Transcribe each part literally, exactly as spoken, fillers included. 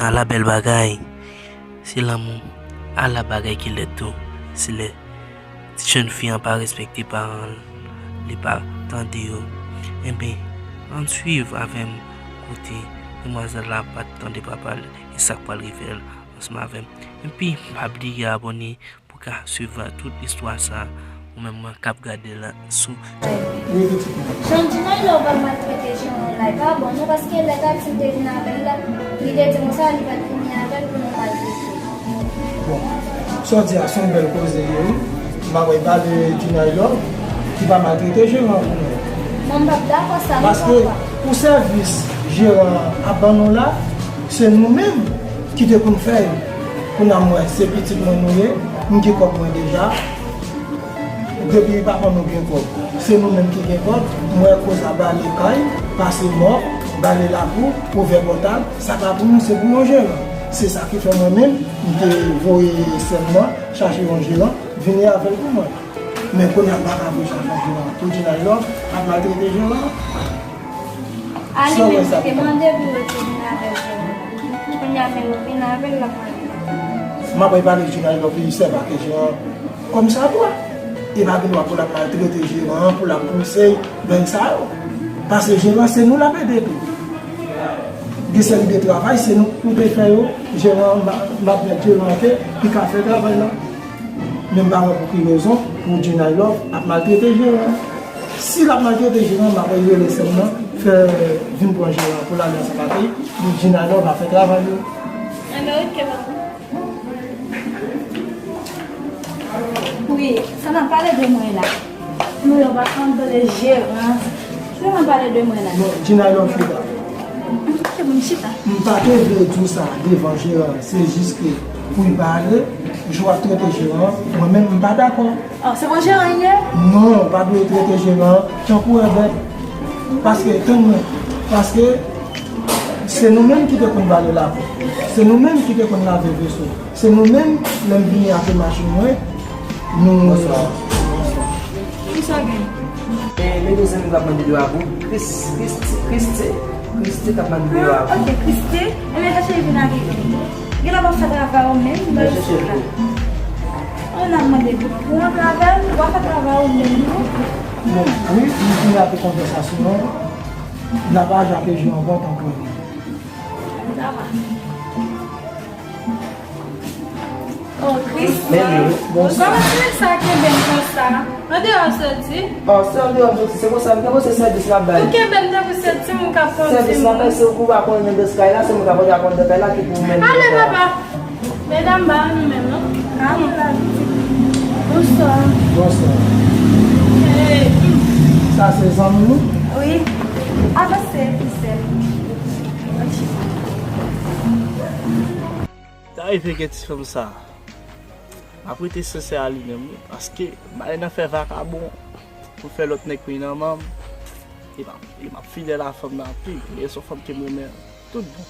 Ala bèl bagay. Se lanmou. Ala bagay ki lèd tou. Se lè ti jèn fi an pa respekte paran l, li pa tande yo. Enben, ann swiv avè m kote demwazèl la pa t tande papa l e sa k pral rive l ansanm avè m. Epi, pa bliye abòne pou w ka swiv tout istwa sa, ou menm mwen k ap gade l sou Jan Djinay Love ap maltrete Jeran la, e pa bon non, paske lè Katy te vin avè l la, li te di konsa li pa t vini avè l pou nou maltrete. Bon, sa w di a se yon bèl koze li ye wi. M ap pale Djinay Love ki pa maltrete Jeran pou mwen. Mwen m p ap dakò sa non papa. Paske pou sèvis Jeran ap ban nou la, se nou menm ki te konn fè l. Kounye a m wè se pitit mwen nou ye, m gen kòb mwen deja. Depi papa nou gen kòb, se nou menm ki gen kòb. M wè koz a bale kay, pase mòp, bale lakou, ouvè pòtab, sa pa pou nou, se pou yon jeran. Se sa ki fè mwen menm, m te voye sè m nan chache yon jeran, vini avè l pou mwen. Men kounye a m pa ka voye chache yon jeran. Pou Djinay Love ap maltrete jeran. A li menm ki te mande pou yo te vin avè l. Kounye a men yo vin avè l, l ap mande. M ap pale Djinay Love, li sèvi ak jeran kòmsadwa. Li pa gen dwa pou l ap maltrete jeran an, pou l ap pouse l, bagay sa yo. Paske jeran se nou l ap ede tou. Gen seri de travay, se nou pou te fè yo. Jeran, m ap, m ap mèt jeran ke li ka fè travay la. Men m pa wè pou ki rezon pou Djinay Love ap maltrete jeran. Si l ap maltrete jeran, m ap rele sè m nan, fè vin pran jeran pou l ale ansanm ak li, pou Djinay Love ap fè travay yo. Enben, oke, papa. Wi, sa n ap pale de mwen la. Nou yo pa konn pale jeran. Sa n ap pale de mwen la. Non, Djinay Love chita. Oke, bon, chita. M pa te vle di w sa devan jeran, se jis ke pou l pa ale, jan w ap trete jeran, mwen menm m pa dakò. Oh, se kon jeran l ye? Non, w pa dwe trete jeran tankou yon bèt. Paske, tann mwen, paske se nou menm ki te konn bale lakou. Se nou menm ki te konn lave veso. Se nou menm, lè m vini ak machin mwen, nou... Bonswa. Bonswa. Kisa w gen? E, men de zanmi k ap mande dlo a pou Kris-, Kristi, Kristi, Kristi k ap mande dlo a pou. Ah, oke, Kristi. Enben, chèche vin avèk mwen. Gen lè w ap fè travay ou menm, men chèche la. Ou nan mande pou pran travay, ou pa fè travay ou menm, non? Bon, wi, m vini avèk konvèsasyon an. N ap aji ak jèran an tankou... Oh, Kristi. Men, men, bon. Kòman se sa kenbe m konsa? Andeyò soti. Oh, se andeyò soti, se konsa, m te panse sèvis n ap bay. Ou kenbe m tankou se timoun k ap pran timoun. Sèvis n ap bay, se ou ki pa konnen nan kay la, se mwen k ap antre ak ou nan kay la, ki pou mennen nou. Ale, papa. Medam, ba nou menm, non? Ah, nou la. Bonswa. Bonswa. Hey. Sa se zanmi nou? Wi. Avanse, pi sèl. Ann chita. Ta rive gen ti fanm sa. M ap rete sensè a li menm, wi, paske m ale nan fè vakabon pou fè lòt nèg pran nan men m. E m ap, e m ap fidèl a fanm nan anpil. E se yon fanm ke m renmen tout bon.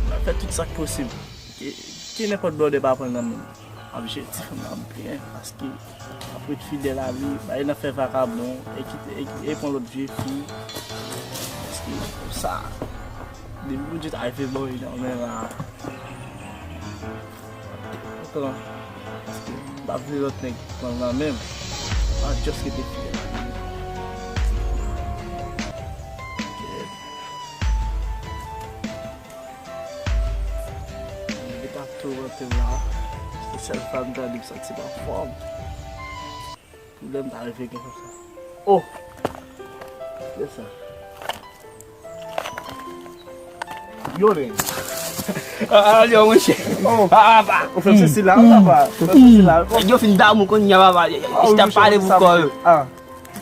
M ap fè tout sa k posib. Ke, ke nenpòt blòdè pa pran nan men m. M ap jere ti fanm nan byen, paske m ap ret fidèl a li, m ale nan fè vakabon, e kite, e, e pran lòt vye fi. Paske sa, depi Bondye ta rive ban m nan men la, pran, paske m pa vle lòt nèg pran nan men m. M ap just rete fidèl a li. Li t ap toumante m la. Se sèl fwa m tande m santi m anfòm. Pwoblèm ta rive gen konsa. Oh! Kiyès sa? Yo, nèg. Ah, ah, yo, monchè. Oh. Ah, ah, bah. Ou fè sesi la, papa. Ou fè sesi la. Yo fin damou kounye a, papa. Yo, yo, yo, yo, pale pou kò yo. Ah.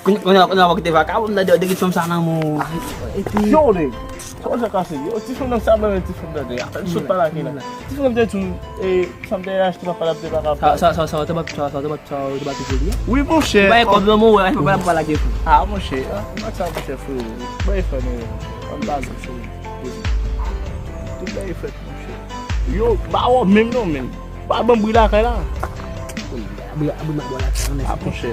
Kounye a, kounye a, kounye a, w ap kite vakabon nan de, de git fanm sa nan men w. Yo, nèg. Kòman sa kase? Yo, ti fanm nan sa, men ti fanm nan de. Apèn sot pa lage la. Ti fanm nan de tou, e, sa m te achte papa la, te pa ka... Sa, sa, sa, sa, te bat, sa, sa, te bat, sa, te bat pou li. Wi, monchè. Ou pa gen kòb nan men w, wè, papa la, papa lage tou. Ah, monchè, ah, bat sa, monchè, frè. Bay fè, men, an baz, monchè. Tout bay fèt, monchè. Yo, ba wè menm non, men. Pa ban bri lakay la. Abri, abri, abri, abri lakay, an... Ah, monchè.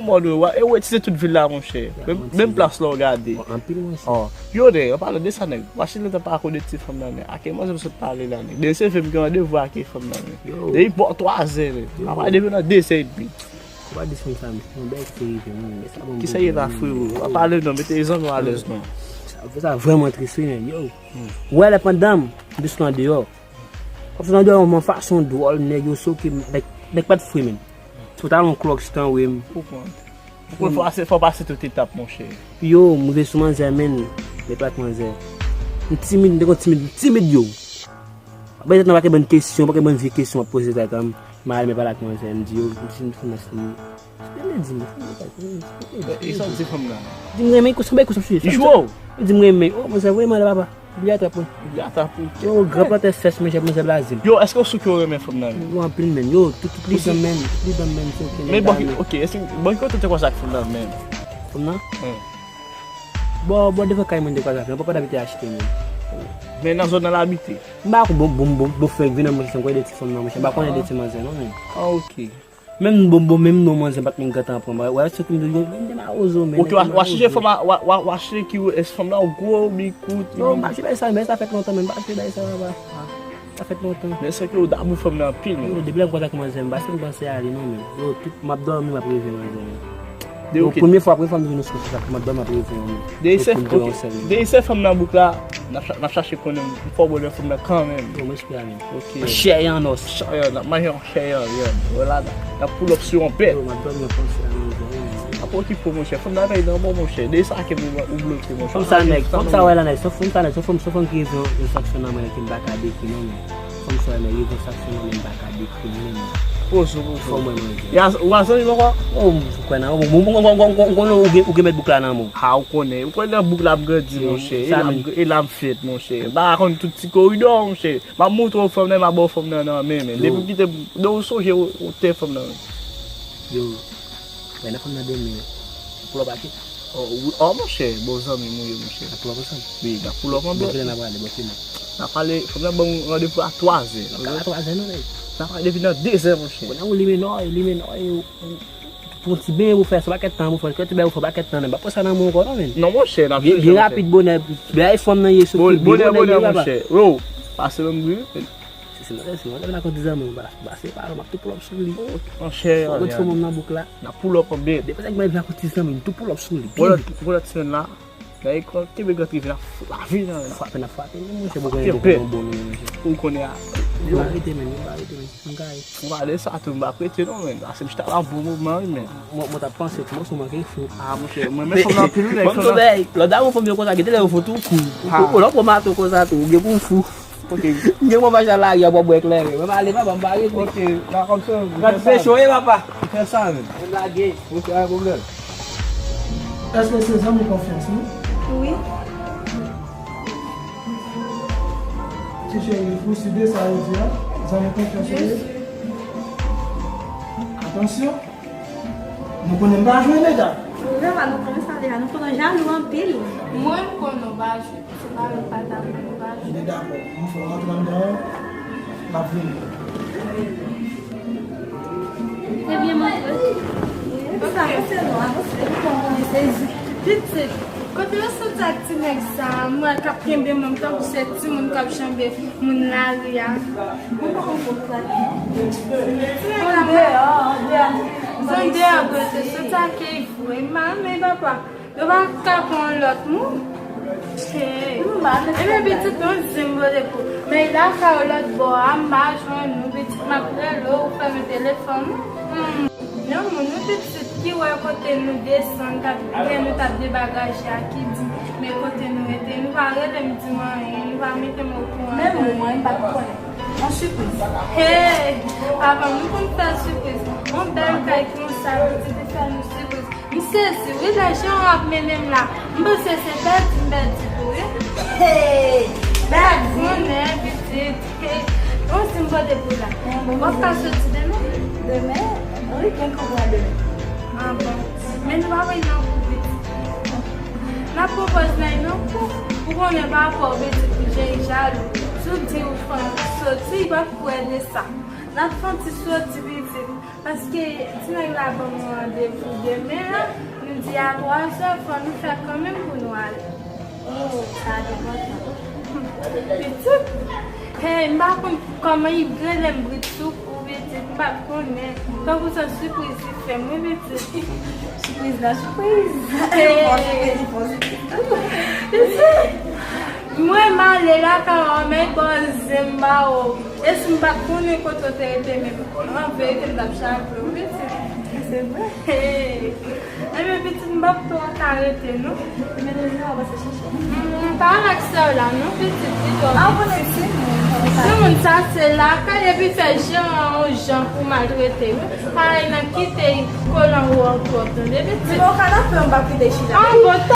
yon mòd, wi, e ou etilize tout vil la, monchè. Menm, menm plas la, w gade. Anpil, monchè. Yo, nèg, an palan de sa, nèg, m pa chita pa konnen ti fanm nan, nèg. Ake manzè m sot pale la, nèg. Demen se vre m gen randevou ake fanm nan, nèg. Depi bò twazè, nèg. Apa depi nan dezè edmi. Ou pa di fanm sa, m, yon bèl ki te rive, mwen, men sa bon. Kisa ye la, frero? Pa pale non, mete zanmi w alèz non. Sa, sa vrèman tris, wi, men, yo. Ou wè lè pandan m, m te sot andeyò. Kòm se nan de yon fason dwòl, nèg yo soke m, nèg, nèg pa t fre menm. Se w ta yon Crocs tan wi m. Ou konn. Ou konn fò pase, fò pase tout etap, monchè. Yo, m rive sou manzè, menn. Nèg pa t manzè. M timid, m te konn timid, m timid, yo. Apre, tèt nan pa gen bann kesyon, pa gen bann vye kesyon m ap poze tèt an m. M al, men pale ak manzè, m di, yo, m di, m di, m di, Yo, li di m, e sa w di fanm nan? Di m renmen, kousa bay kousa sou li. Li jwe w? Li di m renmen. Oh, manzè, voye m ale, papa. Li atrap mwen. Li atrap ou? Yo, gran plantè fès, men jèb manzè blaze m. Yo, èske w si ke w renmen fanm nan? Yo, anpil, menn. Yo, tout, tout li dan, menn. Tout li dan, menn, se oke. Men bon, oke, èske, bon, ki kote w te kwaze ak fanm nan, menn? Fanm nan? Bò, bò, devan kay mwen, te kwaze ak li. Papa t abite achte, menn. Men nan zòn nan l abite? M pa konn, bon, bon, bon, bon, fèk vin nan mwen, se yon de ti fanm nan, monchè. M pa konnen de ti manzè, non, menn. Ah, oke. Menm bon, bon, menm non manzè pa t menm gentan pran. Wè, se kòm de yon, yon de mawozo, men. Oke, w a, w a chèche fanm a, w a, w a, w a chèche ki, èske fanm nan gwo, li kout? Non, m pa chèche bagay sa, men sa fèt lontan, men m pa chèche bagay sa, papa. Sa fèt lontan. Men se ke w dabou fanm nan anpil, men. Yo, depi lè m kontak manzè, m pa janm panse a li, non, men. Yo, tout, m ap dòmi, m ap reve manzè, men. Yo, premye fwa, premye fwa m vin nan sou sa, m ap dòmi, m ap reve, men. Depi se fanm nan bouk la, n ap cha-, n ap chache konnen m fò bonè fanm nan kanmenm. Yo, m espere a, men. Oke. Chè an os. Chè an, n ap manje yon chè an, yo. Wè la, n ap pull up sou yon bèt. Yo, m ap dòmi, m ap panse a manzè, men. Pa okipe w, monchè. Fanm nan pèdi nan bon, monchè. De sa ke ou bloke, monchè. Fanm sa nèg, fanm sa wè la nèg, se fanm sa nèg, se fanm, se fanm ki rive yon, yon sanksyon nan mwen ke m pa ka dekri non, men fanm sa wè nèg, rive yon sanksyon nan mwen m pa ka dekri menm. Poze w, poze w. Fò mwen manje. Ya, ou a zanmi m ankò? Oh, m kwè nan, bon, bon, bon, bon, bon, bon, bon, ou gen, ou gen mèt bouk la nan men w. Ha, ou konnen, ou konnen bouk la ap grandi, monchè. E la m, e la m fèt, monchè. M pa konn tout ti koridò, monchè. M ap montre w fanm nan, m ap ba w fanm nan nan men, men. Depi w kite, depi w sonje w, w te fanm nan men. Yo, wè nan fanm nan demen. Pull up ake. Oh, wi, oh, monchè, bon zanmi m ou ye, monchè. N ap pull up ansanm. Wi, n ap pull up ansanm. Bon, kilè n ap prale, bon, kilè. N ap prale, fanm nan ban m randevou a twazè. N ap prale a twazè, non, nèg. N ap prale depi nan dezè, monchè. Kounye a ou limenò, e limenò, e ou, ou, ou pran ti benyen pou fè, se pakèt tan pou fè, kè ti bèy pou fè, pakèt tan, nèg. Pa pran sa nan men w ankò, non, men. Non, monchè, n ap chèche, monchè. Byen rapid, bonè, byen iPhone nan ye sou tout, bonè, bonè, wi, papa. Yo, pase nan bri. Se, se, se, se, mwen, lè m lakòz ti zanmi m, ba, ba, se pa, m ap tou pull up sou li. Monchè, fò mwen tou moun nan bouk la. N ap pull up anbyen. Depi sa, mwen lakòz ti zanmi m, tou pull up sou li. Byen. Bon, lòt, bon, lòt semèn la, nan ekran, kenbe grann rive la, f-, lavi nan, nan. Frape, n ap frape, men, monchè, mwen konnen nou bon, bon, men, monchè. Ou konnen a. Yo. M pa rete, men, m pa rete, men. M gaye. Mwen pale sa tou, m pa prete non, men. Ase m chita la bon moman, wi, men. Mwen, mwen t ap panse, ti mòso manke fou. Ah, monchè, mwen, men fanm nan anpil, wi, nèg fanm nan. Lòt damou fanm yo konsa, gen de lè yo fou tou kou. Ou, ou, lòt pwomato konsa tou, ou gen pou fou. Ok. M gen mwen mache nan lari a, bò bwè klere. Mwen pale, papa, m pa rete. Ok, dakò, m fè, m fè sa. Gad peche w ye, papa. M fè sa, men. Mwen lage. Ok, pa gen pwoblèm. Èske se zanmi konfyans ou? Wi. Ti cheri, ou sou de sa ou di a? Zanmi konfyans ou ye? Atansyon. Nou konnen m pa jwe, medam. Vrèman, nou konnen sa deja. Nou konnen w jalou anpil. Mwen, m konnen w pa jwe. Se pa yon pata pou nou pa jwe. Ebyen, dakò. Mwen fè w rantre anndan an. M ap vini. Ebyen, m antre. Sa, se nou, avanse. Nou konnen sezi. Pitit, kote yo soti ak ti nèg sa a? M wè k ap kenbe menm tankou se timoun k ap janbe moun lari a. Mwen pa konn sa. Ti nèg la, zon deyò, kote soti ak kèy vre. M pa renmen papa. Yo pa ka pran lòt moun. Hey. Ebyen, pitit, nou di m pote pou. Men lakay ou lòt bò a, m pa jwenn ou, pitit, m ap rele w, ou fèmen telefòn ou. Hmm. Yon moun, wi, pitit, ki wè kote nou desann, k ap, oubyen nou t ap debagaje a, ki di, men kote nou rete, nou pa rele m, di m anyen, nou pa mete m okouran. Menm mwen, m pa t konnen. Yon sipriz. Hey! Papa m konn fè sipriz. Yon bèl kay konsa, pitit, li fè nou sipriz. M sezi, wi, lè jan w ap mennen m la. M panse se pèdi m pèdi tou, wi. Hey! Bèl granmè, pitit. Hey! Bon, si m pote pou la. W ap ka soti demen? Demen? Wi, gen kou pou mwen demen. Ah bon. Men nou pa wè nan kou pitit. N ap pran pòz nan yon kou. Ou konnen pa rapò pitit pou jan l jalou. Si w di w fè yon soti, l p ap kwè de sa. N ap fè yon ti soti pitit. Paske ti nèg la ban mwen randevou demen an, nou di a twa zè, fò nou fè kanmenm pou nou ale. Oh, sa enpòtan. Pitit, hey, m pa konn kòman li rele m brit sou kou, pitit, m pa t konnen. Tankou se yon sipriz li fè m, wi, pitit. Sipriz la, sipriz. Hey. Bon, sipriz, bon, sipriz. Pitit, mwen m ale lakay ou, men bon, zen m ba ou. E si m pa t konnen kote w te rete menm, an verite m t ap chave w, pitit. Se vre? Hey. Ebyen, pitit, m p ap twò ka rete, non. Ebyen, nou, nou a pase chèche. M pa avèk sè w la, non, pitit, li twò piti. Ah, ou konnen timoun, konsa. Timoun, sa se lakay, epi fè jan an yon jan pou maltrete, wi. Parèy nan kite kolan ou an twòp, tande, pitit. Men ou ka nan pè, m p ap kite chita. Ah, bon,